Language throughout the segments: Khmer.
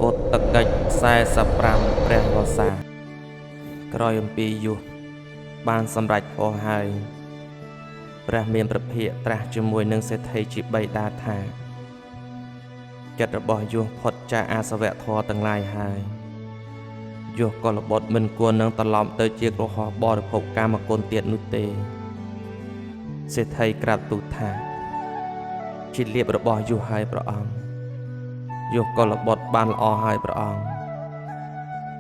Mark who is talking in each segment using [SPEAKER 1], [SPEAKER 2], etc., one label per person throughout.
[SPEAKER 1] ឧត្តកិច្ច45ព្រះវស្សាក្រោយអំពីយុះបានសម្រេចធម៌ហើយព្រះមានព្រះភិក្ខត្រាស់ជាមួយនឹងសេដ្ឋីជាបិតាថាចិត្តរបស់យុះផុតចាកអាសវៈធម៌ទាំងឡាយហើយយុះកុលបុត្រមិនគួរនឹងត្រឡប់ទៅជាគ្រហស្ថបរិភោគកាមគុណទៀតនោះទេសេដ្ឋីក្រាបទូលថាជាលាភរបស់យុះហើយព្រះអង្គយុះកុលបុត្របានល្អហើយព្រះអង្គ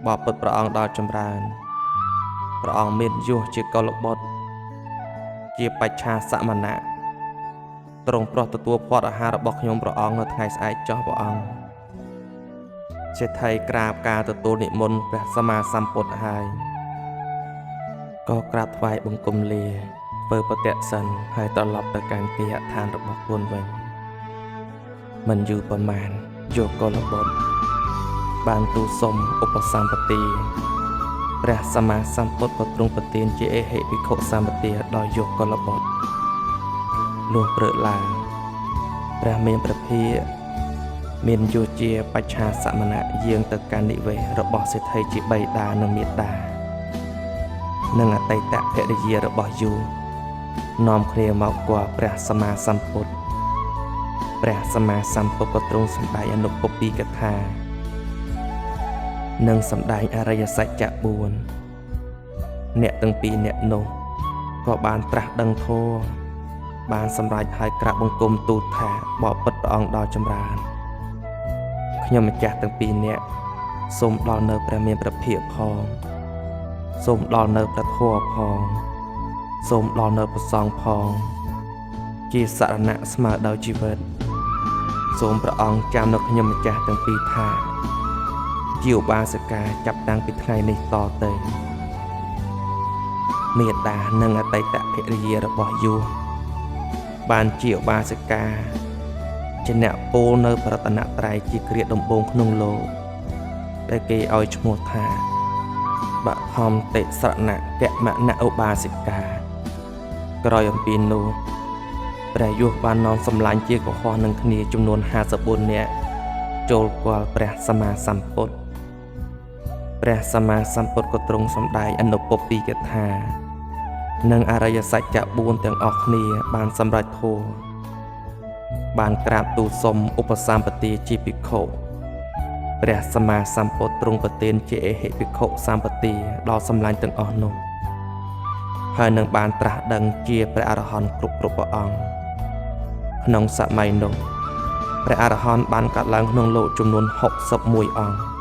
[SPEAKER 1] បបិទ្ធព្រះអង្គដល់ចម្រើនព្រះអង្គមានយុះជាកុលបុត្រជាបច្ឆាសមណៈទ្រង់ប្រោះទទួលភ័ព្វអាហាររបស់ខ្ញុំព្រះអង្គនៅថ្ងៃស្អែកចុះព្រះអង្គសេដ្ឋីក្រាបការទទួលនិមន្តព្រះសម្មាសម្ពុទ្ធហើយក៏ក្រាបថ្វាយបង្គំលាធ្វើបតិសិនហើយត្រឡប់ទៅកាន់គេហដ្ឋានរបស់ខ្លួនវិញមិនយូរប៉ុន្មានយោកុលបុត្របានទូលសុំឧបសម្បទាព្រះសម្មាសម្ពុទ្ធក៏ទ្រង់ប្រទានជាអេហិភិក្ខុសម្បទាដល់យោកុលបុត្រលុះព្រឹកឡើងព្រះមានព្រះភិក្ខមានយោជាបច្ឆាសមណៈយាងទៅកាន់និវេសរបស់សេដ្ឋីជាបិតានិងមាតានិងអតីតភរិយារបស់យូនាំគ្នាមកគាល់ព្រះសម្មាសម្ពុទ្ធព្រះសម្មាសម្ពុទ្ធក៏ទ្រង់សម្ដែងអនុពពីកថានិងសម្ដែងអរិយសច្ចៈ4អ្នកទាំងពីរអ្នកនោះក៏បានត្រាស់ដឹងធម៌បានសម្រេចឲ្យក្រាបបង្គំទូលថាបបិទ្ធព្រះអង្គដល់ចម្រើនខ្ញុំម្ចាស់ទាំងពីរអ្នកសូមដល់នៅព្រះមានព្រះភិក្ខផងសូមដល់នៅព្រះធម៌ផងសូមដល់នៅព្រះសង្ឃផងជាសរណៈស្មើដោយជីវិតសូមព្រះអង្គចាំនៅខ្ញុំម្ចាស់ទាំងពីរថាជាឧបាសិកាចាប់តាំងពីថ្ងៃនេះតទៅមេដានិងអតីតភរិយារបស់យុះបានជាឧបាសិកាជាអ្នកពោលនៅប្រតនត្រ័យជាគ្រាដំបូងក្នុងលោកដែលគេឲ្យឈ្មោះថាបឋមតិស្រណកមនឧបាសិកាក្រោយអំពីនោះព្រះយុះបាននាំសម្លាញ់ជាកុហកនឹងគ្នាចំនួន54នាក់ចូលគាល់ព្រះសម្មាសម្ពុទ្ធព្រះសម្មាសម្ពុទ្ធក៏ទ្រង់សម្ដែងអនុពពីកថានិងអរិយសច្ចៈ4ទាំងអស់គ្នាបានសម្រេចធម៌បានក្រាបទូលសុំឧបសម្បទាជាភិក្ខុព្រះសម្មាសម្ពុទ្ធទ្រង់ប្រទានជាអេហិភិក្ខុសម្បទាដល់សម្លាញ់ទាំងអស់នោះហើយនឹងបានត្រាស់ដឹងជាព្រះអរហន្តគ្រប់ព្រះអង្គក្នុងសម័យនោះព្រះអរហន្តបានកើតឡើងក្នុងលោកចំនួន61អង្គ